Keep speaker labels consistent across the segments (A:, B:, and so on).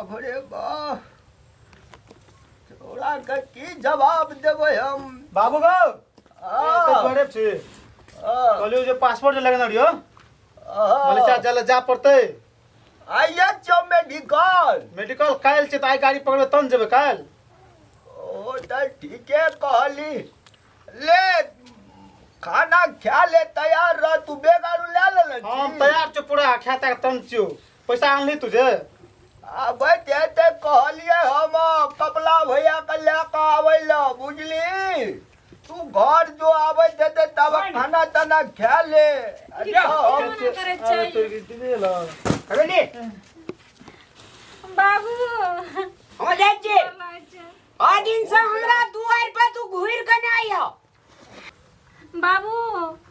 A: बाप रे बाप, तोरा के की जवाब देबै हम?
B: बाबू गौ।
A: हाँ,
B: घरे छी।
A: हाँ,
B: कहलियो जे पासपोर्ट जे लगेने रहियो,
A: हाँ।
B: मलेशिया जाय लए जा पड़तै।
A: आइए छौ मेडिकल।
B: मेडिकल काल्हि छै, तऽ आइ गाड़ी पकड़बै तहन जेबै काल्हि।
A: ओ तऽ ठीके कहली। ले खाना खा ले, तैयार रह तू। बैग आरू ले लेने छी?
B: हम तैयार छियो पूरा, खा ता तन छियो। पैसा आनली तू जे?
A: आबैत हेतै। कहलियै हम कपला भैया के लए कऽ आबै लए, बुझली? तू घर जो, आबैत हेतै तब खाना ताना खा ले। अच्छा, हम
C: केना करै छै?
B: अरे तोरी दीदी ल।
D: अरे ले।
C: बाबू।
D: हम जाइ छी। आ दिन से हमरा दुआरि पर तू घुरि के नहि आइह।
C: बाबू,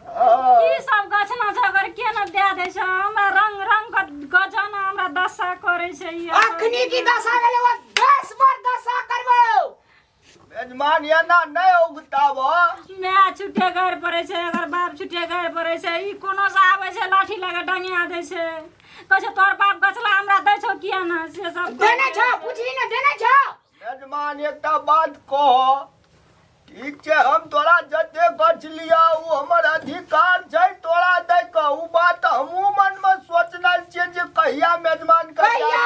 C: की सब गछना छै अगर के न दए दै छै हमरा? रंग रंग के गजना हमरा दशा करै छै ई।
D: अखनी की दशा भेलै, ओ 10 बार दशा करबो।
A: यजमान, एना नहि उगताब।
C: माय छुटे गारि पड़ै छै, अगर बाप छुटे गारि पड़ै छै। ई कोनो से आबै छै, लाठी लगा डंगिया दै छै। कहै छै तोहर बाप गछला हमरा दै छौ किया न, से सब।
D: देने छौ? पुछली ने, देने छौ?
A: यजमान, एकटा बात कह। ठीक छै, हम तोरा जते गछ लिया ओ हमर अधिकार छै तोरा दै के। ओ बात हमहूँ मनमे सोचने छियै जे कहिया मेजमान के
D: कहिया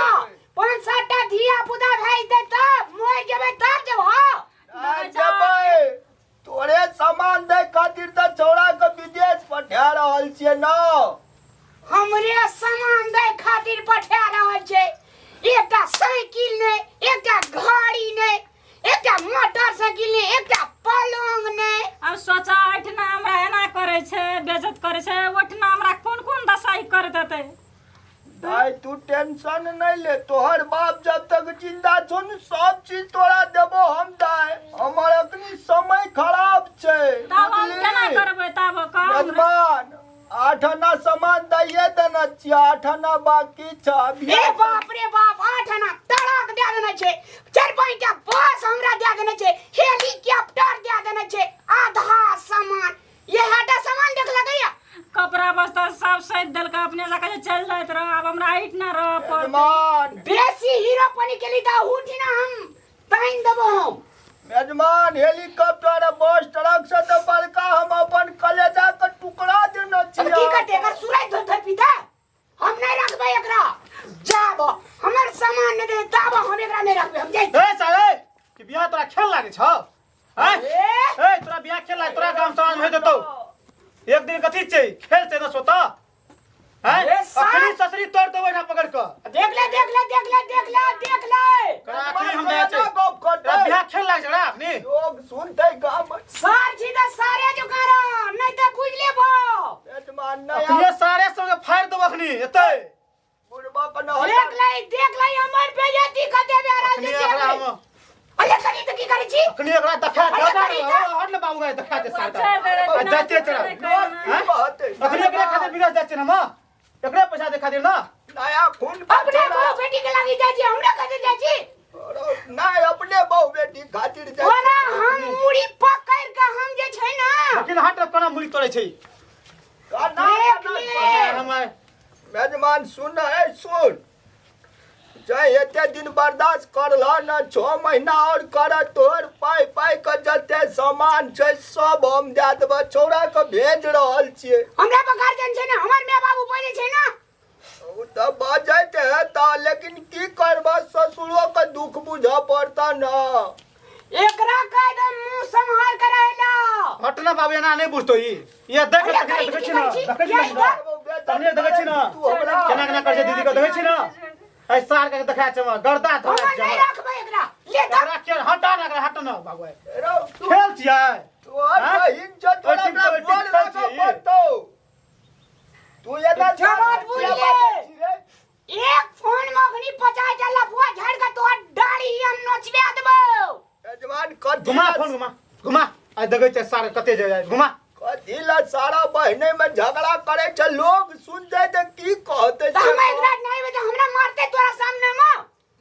D: पाँच सात टा धिया पुता भए जेतै तब, मरि जेबै तब जेबहो।
A: नहि जेबै। तोरे सामान दै खातिर तऽ छौड़ा के विदेश पठा रहल छियै न।
D: हमरे सामान दै खातिर पठा रहल छै। एकटा साइकिल नहि, एकटा गाड़ी नहि, एकटा मोटरसाइकिल नहि, एकटा पलंग नहि।
C: आब सोचा, एहिठिना हमरा एना करै छै, बेइज्जत करै छै, ओहिठिना हमरा कोन कोन दशा ई करैत हेतै।
A: भाई, तू टेंशन नहीं ले। तोहर बाप जब तक जिंदा छौ ने, सब चीज तोरा देबो हम। दाय, हमर अखनी समय खराब छै।
C: तब हम
A: बुझली?
C: केना करबै तब कम?
A: यजमान, 8 आना सामान दैये देने छियै, 8 आना बाकी छ अभी।
D: ए बाप रे बाप, 8 आना ट्रक दे देने छै, चारि पाँच टा बस हमरा दे देने छै, हेलीकॉप्टर दे देने छै। आधा सामान, इएह टा सामान देख लगैया।
C: कपड़ा बस्ता सब सैत देलकै। अपने जकाँ जे चलि जाइत रह, आब हमरा आइट ना रह पड़तै।
A: यजमान।
D: बेसी हीरो पनी केली तऽ उठिना हम तानि देबो हम।
A: यजमान, हेलीकॉप्टर आ बस ट्रक से तऽ बड़का हम अपन कलेजा के टुकड़ा देने
D: अब
A: छियै।
D: की करते? एकर सुराइ धो धो पीता। हम नहीं रखबै एकरा। जाब हमर सामान नहीं दे ताब हम एकरा नहीं रखबै। हम जाइ।
B: ए साले, कि बियाह तोरा खेल लागे छौ, हैं?
D: ए।
B: ए, तोरा बियाह खेल लागे? तोरा गाम समाज में होइत हेतौ एक दिन? कथी छै, खेल छै न सोता, हैं?
D: ए साल-
B: अखनी ससरी तोड़ देबै ना पकड़ के।
D: देख ले, देख ले, देख ले, देख ले, देख ले।
B: तोरा अखनी हम दे छै।
A: गप
B: तोरा
A: करतै।
B: बियाह खेल लागे छौ रे अखनी?
A: लोग सुनतै गाम।
D: सार छी तऽ सारे जुगाड़, नहीं तऽ बुझ लेबो।
A: यजमान, नया
B: अखनी सारे संगे फाड़ देबो अखनी एतै।
A: बुढ़बा के न।
D: देख ले, देख ले, हमर बेइज्जती कर देबे राज।
B: अखनी
D: देख
B: एकरा
D: ले।
B: हम
D: अरे करी तऽ की करै छी?
B: अखनी एकरा देखा
D: अरे करी तऽ।
B: हट ले बाबू, गाय देखा दे सारा।
C: छोड़ि दे रे,
B: आ जाते चला।
A: लोग की
B: हैं?
A: कहतै?
B: अखनी एकरे खातिर विदेश जाइ छियै हम, एकरे पैसा दे खातिर ना।
A: नया खून के
D: अपने
A: छोड़ा।
D: बहु बेटी के लागी जाइ छी, हमरा खातिर जाइ छी?
A: नहि, अपने बहु बेटी खातिर जाइ।
D: ओना हम मुड़ी पकड़ के हम जे छै ना।
B: लेकिन हट, कोना मुड़ी तोड़ै छै।
A: केना
D: देख
A: केना
D: ले।
A: तोड़ै?
B: हम
A: मेजमान, सुन, ए सुन, चाहे एते दिन बर्दाश्त करल न, 6 महीना और कर। तोहर पाइ पाइ के जते सामान छै सब हम दए देबै। छौड़ा के भेज रहल छियै।
D: हमरा पर गार्जियन छै ने, हमर माय बाबू बजै छै ने।
A: ओ तऽ बजैत हेता, लेकिन की करबह, ससुरो के दुख बुझऽ पड़ता न।
D: एकरा कह दे मुंह सम्हार के रहला।
B: हट ना बाबू, एना नहि बुझतो ई। ये देख।
D: अरे
B: देखै
D: करी
B: छी
D: की
B: ना?
D: करै छी?
B: देखै छी
D: या
B: ना?
D: इधर।
B: तखने देखै छी ना?
A: तू हमरा
B: केना केना करै छै दीदी के, देखै छी ना? एहि सार के देखा छै हमरा, गर्दा
D: हम
B: धरा
D: नहीं रखबै एकरा, ले तऽ।
B: एकरा के हटा ना, एकरा हट ना बाबू।
A: रौ, तू
B: खेल छियै?
A: तोहर
B: हाँ?
A: बहिन छौ, तोरा
B: ओहि टीम
A: ओकरा
B: से ओहि
A: गोर
B: टीम
A: लागऽ
B: खेल छियै।
A: पड़तौ। तू एना
D: जवाब बुझ ले। एक फोन में अखनी 50 टा लफुआ झाड़ के तोहर दाढ़ी हम नोचबे देबो।
A: यजमान, कथी
B: घुमा
A: ला
B: फोन, घुमा घुमा। आइ देखै छै सार कते जे घुमा।
A: कथी ला सारा बहिने में झगड़ा करे छै? लोग सुनते तऽ की कहते?
D: तऽ हम एकरा नहीं बे हमरा मारते तोरा सामने में।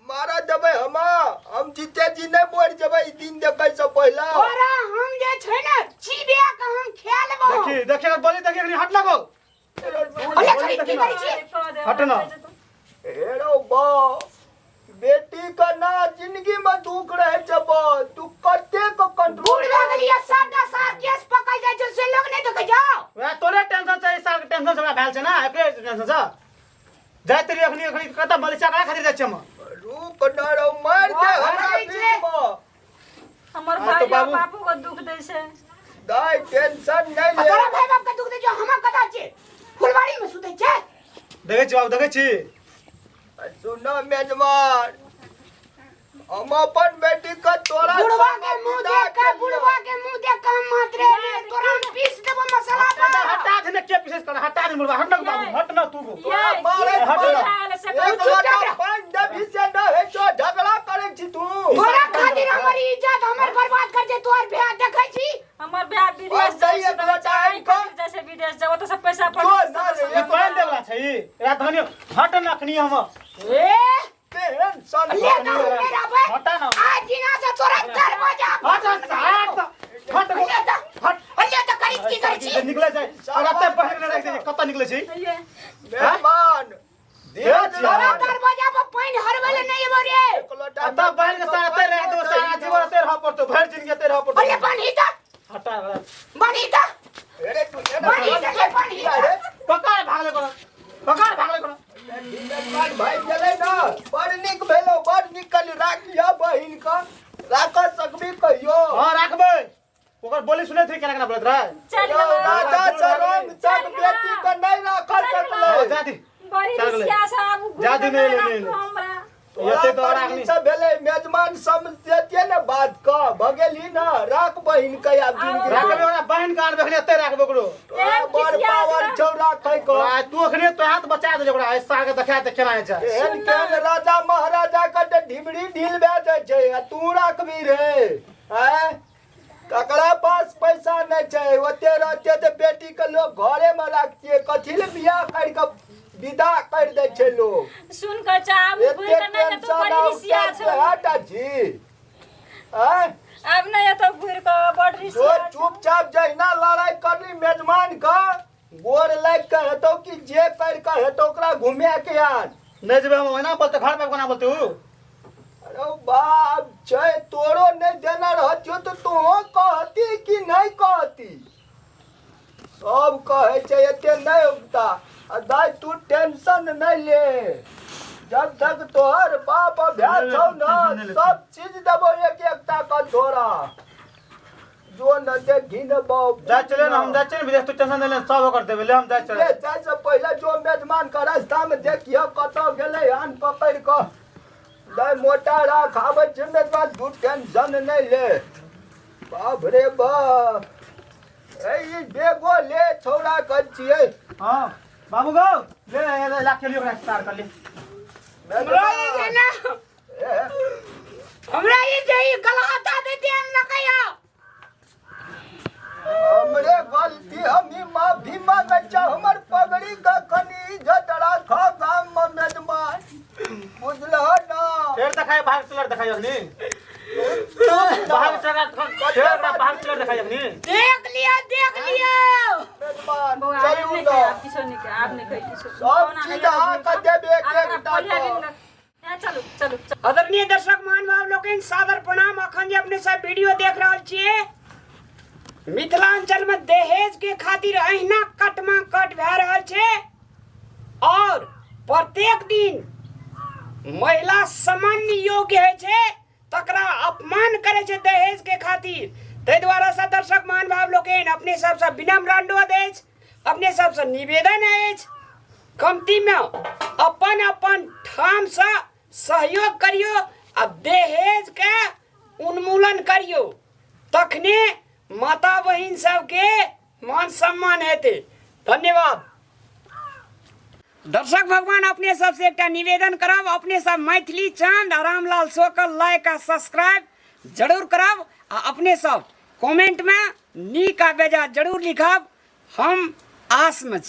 A: मारा देबै हम। हम जीते जी नहीं मर जेबै ई दिन देखै से पहला।
D: तोरा हम जे छै ने चिबे के हम खा लेबो।
B: देखी देखी, अगर बोली देखी, अखनी हट लगो।
D: अरे करी की करै छी?
B: हट ना।
A: हेरो बा, बेटी। दुख रहे छै बस तू कते को कंट्रोल
D: बूढ़ भए गेलियै सबटा सार केस पकड़ जाइ छै से लोग नहि देखै छौ
B: वएह तोरे टेंशन छै ई साल के टेंशन हमरा भेल छै ना एकरे टेंशन छै जाइत रहियै अखनी अखनी कतऽ मलेशिया करा खातिर जाइ छियै हम
A: रुक न रौ मार दे
D: वाह,
A: हमरा
D: मारै
A: बीच
D: छै।
A: में
C: हमर
B: हाँ, तो
C: भाइयो
B: बाबू-
C: बापू को दुख दै छै
A: दाइ टेंशन नहि
D: आ
A: ले
D: तोरा भाय बाप के दुख दै छौ हम कतऽ छियै फुलवारी में सुतै छै
B: देखै छी बाबू देखै छी
A: सुनो मेजबान हम अपन बेटी के तोरा
D: बुढ़वा के
A: संगे
D: मुंह
A: विदा
D: देख के
A: केलियौ।
D: बुढ़वा के मुंह देख के हम मात्रे रे तोरा हम पीस देबो मसाला
B: हटा
D: पर
B: हटा दे ने के पीछे कर हटा दे मुर्गा हट ना बाबू हट ना तू
A: तोरा
C: ये,
A: मारै
B: हट
A: मारै।
B: ना।
C: भेल से
A: एक
C: कहू
D: चुप
A: लोटा
D: रह।
A: पानि देबही से नहि होइ छौ झगड़ा करै छी तू
D: तोरा खातिर हमर इज्जत हमर बर्बाद कर जे तोहर भैया देखै छी
C: हमर भाय विदेश
A: बस
C: जाइ
A: सही
C: छै
A: एक लोटा आनि कऽ।
C: जाइ छै विदेश जाउ ओतऽ से पैसा
A: जो ना रे,
B: ई पानि देवला छै ई एकरा धनी हट ना अखनी हम
D: ए
A: केहन सन
D: ले तऽ हम नहि रहबै
B: हटा ना।
D: आज दिना से तोरा दरवाजा
B: हट हट हट हट
D: ले तऽ
B: हट
D: ले तऽ करी की करै छी
B: निकले छै और एते पहिर ने राखि दे कतऽ निकले छै
C: ये
A: मेहमान धीरज
D: तोरा
A: राख।
D: दरवाजा पर पानि हरबै ले नहि एबो रे
A: एक लोटा
B: एतऽ पहिर के सारा एते रह दो सारा जीवन एते रह पड़तो भरि जिंदगी एते रह पड़तो
D: अरे पानि तऽ
B: हटा
D: बनी तऽ
A: अरे तू एना
D: बनी तऽ ले बनी
A: अरे
B: पकड़ भागले कोनो पकड़ भागले कोनो
A: मेजबान भागि गेलै ने बड़ नीक भेलौ बड़ नीक कहली राखिह बहिन के राख सकबी कहियो
B: हां राखबै ओकर बोली सुनैत रही केना केना बोलैत रहै
C: चल
A: यौ,
C: गेलै।
A: राजा सरंग तक बेटी के नहि राख सकलै
B: जा दी
C: बड़ी
B: चल गेलै।
C: रिसिया छै आब घुरि
B: जा
C: कऽ
B: दी, नहि एलै,
C: नहि
B: नहि एलै।
C: राखू हमरा
B: एते
A: तोरा
B: तो
A: बड़
B: राखनी
A: नीक से भेलै मेजबान समझते ने बात क भगेली न राख बहिन के आब जिंदगी
B: राखबै ओकरा बहिन के आनबै अखनी एते राखबै ओकरो
A: तोरा
C: एहन
A: बड़
C: खिसिया
A: पावर
C: छै।
A: छौ राखै के
B: आ तू अखने तो हाथ बचा देले ओकरा एहि साल के देखा दे केना होइ छै
A: एहन केहन राजा महाराजा के तऽ ढिबरी ढील भए जाइ छै आ तू राखबी रे आँय ककरा पास पैसा नहि छै ओते रहते तऽ बेटी के लोग घरे में राखतियै कथी ले बियाह करि कऽ विदा करि दै छै लोग
C: सुन कऽ चाह घुरि
A: एते
C: कऽ नहि एतौ
A: टेंशन
C: बड़ी
A: आब
C: रिसिया छौ
A: हटा छी आँय
C: आब नहि एतौ घुरि कऽ बड़
A: जो
C: रिसिया छौ।
A: चुपचाप जहिना लड़ाइ करली मेजमान के गोर लागि के हेतौ कि जे करि के हेतौ ओकरा घुमा के आन
B: नहि जेबै हम ओहिना बोलते घर पर कोना बोलते उ
A: अरे बाप छै तोरो नहि देना रहतियो तऽ तोहो कहती कि नहि कहती सब कहै छै एते नहि उगता आ दाइ तू टेंशन नहि ले जब तक तोहर बाप अभ्यास छौ न सब चीज देबो एक एकटा के तोरा जो न देखी न बाप
B: जा चले ना हम जा चले विदेश तू टेंशन नहीं ले सब ओकर देबे ले हम जा चले
A: ले जाय से पहिले जो मेजमान के रास्ता में देखियो कतऽ गेलै हन पकड़ि कऽ दाइ मोटा राख आबै छै मेजबान तू टेंशन नहि ले बाप रे बाप ए ई बेगो ले छौड़ा कर छियै
B: हाँ बाबू गो ले ले ले ला के लियो ओकरा स्टार कर ले
D: हमरा ई जे ना
A: ए,
D: हमरा ई जे ई गलाता दे दे न कहियो
A: हमरे गलती हम ही माफी मांगे छ हमर पगड़ी के कनी इज्जत राख गाम में मेजबान बुझलह ना
B: फेर देखाय भाग चलर देखाय अखनी भाग चलर फेर ओकरा भाग चलर देखाय अखनी
D: देख लियो देख लियो
A: मेजबान
C: बौआ, आब
A: चलू
C: नहि
A: ना
C: खाइ, आब किछो नहि खाइ, आब नहि खाइ किछो।
A: सब
C: कोना
A: चीज
C: नहि
A: अहाँके देब एक
C: आब ओकरा
A: एकटा
C: पोलिया
A: कऽ।
C: गिन ए, चलू चलू चलू।
D: आदरणीय दर्शक महानुभाव लोकनि सादर प्रणाम अखन जे अपने सब वीडियो देख रहल छियै मिथिलांचल में दहेज के खातिर अहिना कटमा कट भए रहल छै और प्रत्येक दिन महिला सामान्य योग्य होइ छै तकरा अपमान करै छै दहेज के खातिर ताहि दुआरे से दर्शक महानुभाव लोकनि अपने सबसँ विनम्र अनुरोध अछि अपने सबसँ निवेदन अछि कमतीमे अपन अपन ठामसँ सहयोग करियौ आ दहेजके उन्मूलन करियौ तखने माता बहिन सबके मान सम्मान हेतै धन्यवाद दर्शक भगवान अपने सबसे एकटा निवेदन करब अपने सब मैथिली चांद आ रामलाल शो के लाइक आ सब्सक्राइब जरूर करब आ अपने सब कमेंट में नीक आ बेजा जरूर लिखब हम आस में छी।